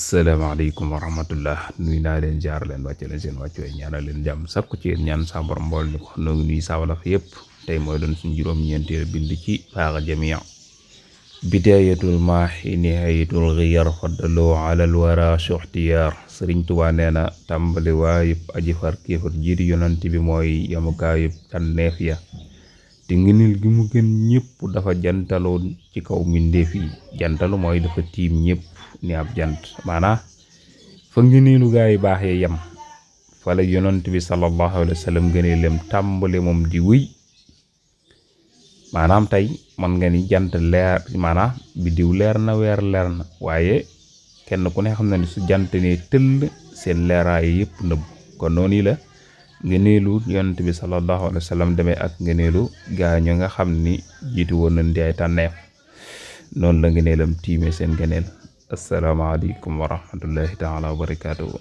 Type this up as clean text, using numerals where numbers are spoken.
asalaamaaleykum wa rahmatullah nuyu naa leen jaar leen wàcce leen seen wàccu ay ñaanal leen jàmm sakku ci yéen ñaan sa borom mbool ni ko noo ngi nuyu saawalaf yëpp tey mooy doon suñu juróom-ñeenteel bind ci baaxa jamia bidayatul maahi nihayatul ghiyar faddaloo alal wara suxtiyaar sëriñ Tuubaa nee na tàmbali waayub aji far kéefar jiitu yonant bi mooy yamukaayub tànneef ya te ngëneel gi mu gën ñëpp dafa jantaloo ci kaw mbindeef yi jantalu mooy dafa tiim ñëpp ni ab jant maanaa fa ngëneelu gaa yi baax ya yem fa la yonant bi sallallahu alayhi wa sallam ngëneelam tàmbali moom di wëy maanaam tey man nga ni jant leer maanaam biddiw leer na weer leer na waaye kenn ku ne xam na ni su jant ne tëll seen leeraay yëpp nëbb kon noonu la ngëneelu yonant bi sallallahu alayhi wa sallam demee ak ngëneelu gaa ñu nga xam ni jiitu woon nañ di ay tànneef noonu la ngëneelam tiimee seen ngëneel asalaamaaleykum wa rahmatullahi taala wa barakaatuhu